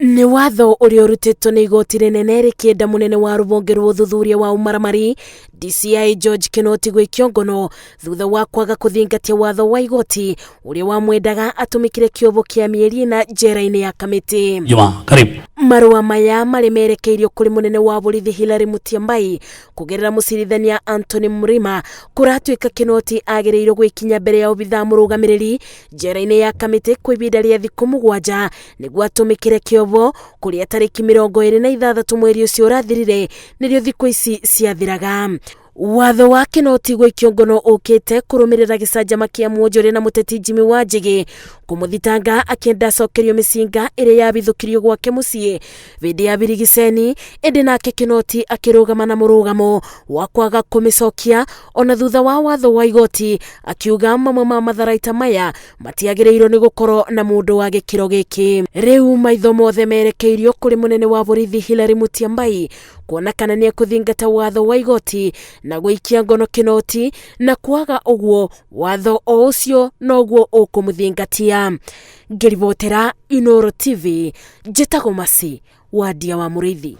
Nĩ watho ũrĩa ũrutĩtwo nĩ igoti rĩnene rĩkĩenda mũnene wa rũhonge rwa ũthuthuria wa ũmaramari DCI George Kinoti gũikio ngono thutha wa kwaga kũthingatia watho wa igoti ũrĩa wamwendaga atũmĩkire kĩobo kĩa mĩeri ĩna njera-inĩ ya Kamĩtĩ. Juma, karibu. Marũa maya marĩ merekeirio kũrĩ mũnene wa borithi Hilary Mutyambai kũgerera mũcirithania Anthony Mrima kũratuĩka Kinoti agĩrĩirwo gwĩkinya mbere ya obithaa mũrũgamĩrĩri njera-inĩ ya Kamĩtĩ kwa ihinda rĩa thikũ 7 nĩguo atũmĩkĩre kĩobo kũrĩa tarĩki 26 mweri ũcio ũrathirire nĩrĩo thikũ ici ciathiraga. Watho wa Kinoti gũikio ngono ũkĩte kũrũmĩrĩra gĩcanjama kĩa mwonjoria na mũteti Jimmy Wanjigi kũmũthitanga akĩenda acokerio mĩcinga ĩrĩa yabithũkirio gwake mũciĩ hĩndĩ ya birigiceni, ĩndĩ nake Kinoti akĩrũgama na mũrũgamo wa kwaga kũmĩcokia ona thutha wa watho wa igoti, akiuga mamwe ma matharaita maya matiagĩrĩirwo nĩ gũkorwo na mũndũ wa gĩkĩro gĩkĩ. Rĩu maitho mothe merekeirio kũrĩ mũnene wa borithi Hilary Mutyambai kuona kana nĩ ekũthingata watho wa igoti na gũikia ngono Kinoti, na kwaga ũguo watho o ũcio noguo ũkũmũthingatia. Ngĩribotera Inooro TV, njĩtagwo Mercy Wandia wa Mũrĩithi.